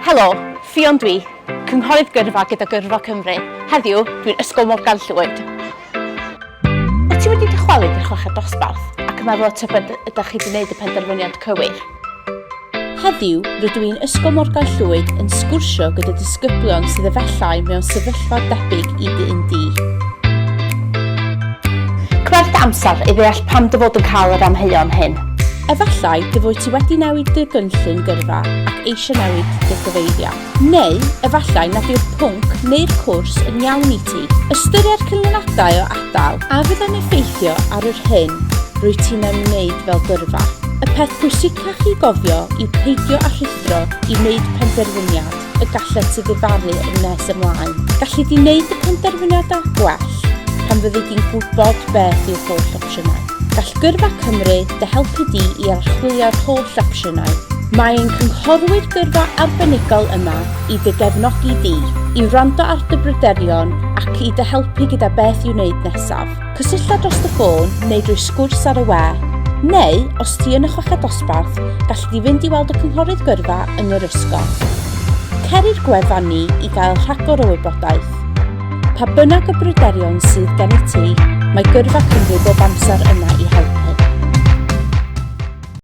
Helo, Ffion dwi, cynghorydd gyrfa gyda Gyrfa Cymru. Heddiw, dwi'n Ysgol Morgan Llwyd. Wyt ti wedi dychwelyd i'r chweched dosbarth ac yn meddwl tybed ydych chi wedi gwneud y penderfyniad cywir? Heddiw, rydw i'n Ysgol Morgan Llwyd yn sgwrsio gyda disgyblion sydd efallai mewn sefyllfa debyg i dy un di. Cymerth dy amser i ddeall pam dy fod yn cael yr amheuon hyn. Efallai dy fod ti wedi newid dy gynllun gyrfa ac eisiau newid dy gyfeiriad. Neu, efallai nad yw'r pwnc neu'r cwrs yn iawn i ti. Ystyria'r canlyniadau o adael a fydd yn effeithio ar yr hyn rwyt ti'n ei wneud fel gyrfa. Y peth pwysicach i gofio yw peidio â rhuthro i wneud penderfyniad y gallet ti ddifaru yn nes ymlaen. Galli di wneud y penderfyniadau gwell pan fyddi di'n gwybod beth yw'r holl opsiynau. Gall Gyrfa Cymru dy helpu di i archwilio'r holl opsiynau. Mae ein cynghorwyr gyrfa arbenigol yma i dy gefnogi di, i wrando ar dy bryderon ac i dy helpu gyda beth i'w wneud nesaf. Cysyllta dros y ffôn neu drwy sgwrs ar y we. Neu, os ti yn y chweched dosbarth, galli di fynd i weld y cynghorydd gyrfa yn yr ysgol. Cer i'r gwefan ni i gael rhagor o wybodaeth. Pa bynnag y bryderion sydd gennyt ti, mae Gyrfa Cymru bob amser yma i helpu.